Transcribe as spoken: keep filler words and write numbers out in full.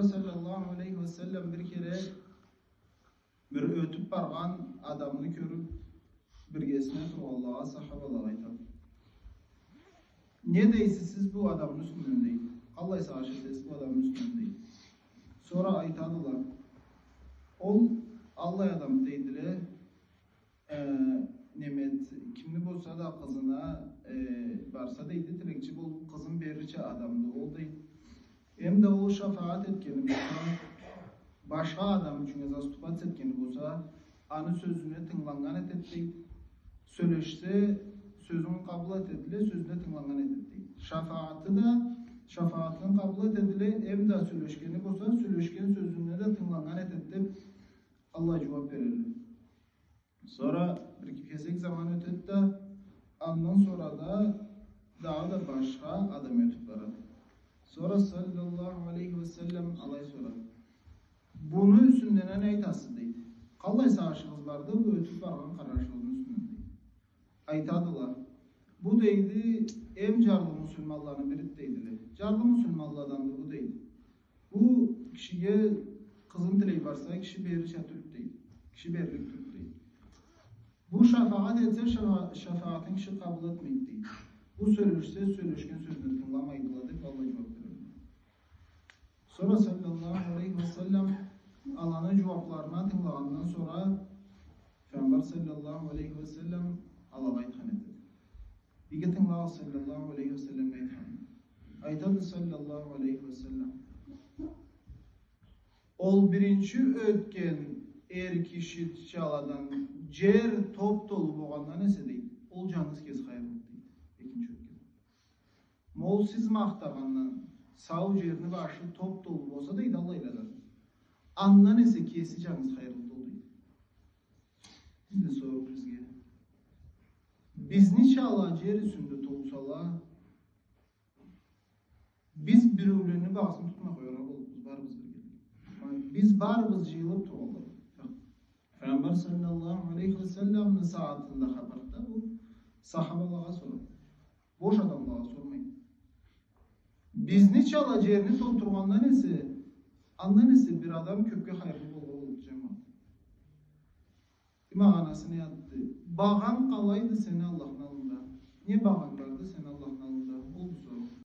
Саллаллаху алейхи ва саллам бир кере бир ётюп баргъан адамны кёрюп, биргесине тургъанлагъа, сахабалагъа айтады: «Не дейсиз сиз бу адамны юсюнден?» — дейди. «Къаллай сагъыш этесиз бу адамны юсюнден?» — дейди. Сора айтадыла: «Ол аллай адам, — дейдиле, — э, неме, кимни болса да къызына, э, барса, — дейди, — тилекчи болуп, къызын берирча адамды ол», — дейди. «Эм да ол шафагъат этгени болса, башха адам ючюн заступаться этгени болса, аны сёзюне тынгыланнган этеди, — дейди. — Сёлешсе, сёзюн къабыл этедиле, сёзюне тынгыланнган этеди, — дейди. — Шафагъаты да, шафагъатын къабыл этедиле, эм да сёлешгени болса, сёлешген сёзюне да тынгыланнган этеди», — деп, аллай жууап берелле. Сора бир кесек заман ётеди да, андан сора да дагъыда башха адам ётюп барады. Сора саллаллаху алейхи ва саллам алай сорады: «Буну юсюнден не айтасыз?» — дейди. «Къаллай сагъышыгъыз барды бу ётюп баргъан къарнашыгъызны юсюнден?» — дейди. Айтадыла: «Бу, — дейди, — эм жарлы муслиманланы бириди, — дейдиле. — Жарлы муслиманладанды бу, — дейди. — Бу кишиге къызын тилей барса, киши берирча тюлдю, — дейди. — Киши берлик тюлдю, — дейди. — Бу шафагъат этсе, шафа-, шафагъатын киши къабыл этмейди, — дейди. — Бу сёлешсе, сёлешген сёзюне тынгыламайдыла», — деп, аллай жууап береди. Сора саллаллаху алейхи ва саллам аланы жууапларына тынгылагъандан сора Файгъамбар саллаллаху алейхи ва саллам алагъа айтхан этеди. Иги тынгылагъыз, саллаллаху алейхи ва саллам айтхан. Айтады саллаллаху алейхи ва саллам: «Ол биринчи ётген эр кишичаладан жер топ-толу болгъандан эсе, — дейди, — ол жангыз кеси хайырлыды», — дейди. Экинчи ётген. «Ма ол сиз махтагъандан сау жерни башы топ-толу болса, — дейди, — аллайладан, андан эсе кеси жангыз хайырлыды ол», — дейди. Энди соруу бизге. Бизничала жер юсюнде толсала, биз биреулени багъасын тутмай къояргъа боллукъбуз, барыбыз бирге. Биз барыбыз жыйылып тургъанлай. Файгъамбар саллаллаху алейхи ва салламны сагъатында хапарда бу сахабалагъа сорады. Бош адамлагъа сормайды. Бизничала жерни толтургъандан эсе, андан эсе бир адам кёпге хайырлы болгъа боллукъду, жамауат. Магъанасы не затды? Багъанг къалайды сени Аллахны аллында? Не багъанг барды сени Аллахны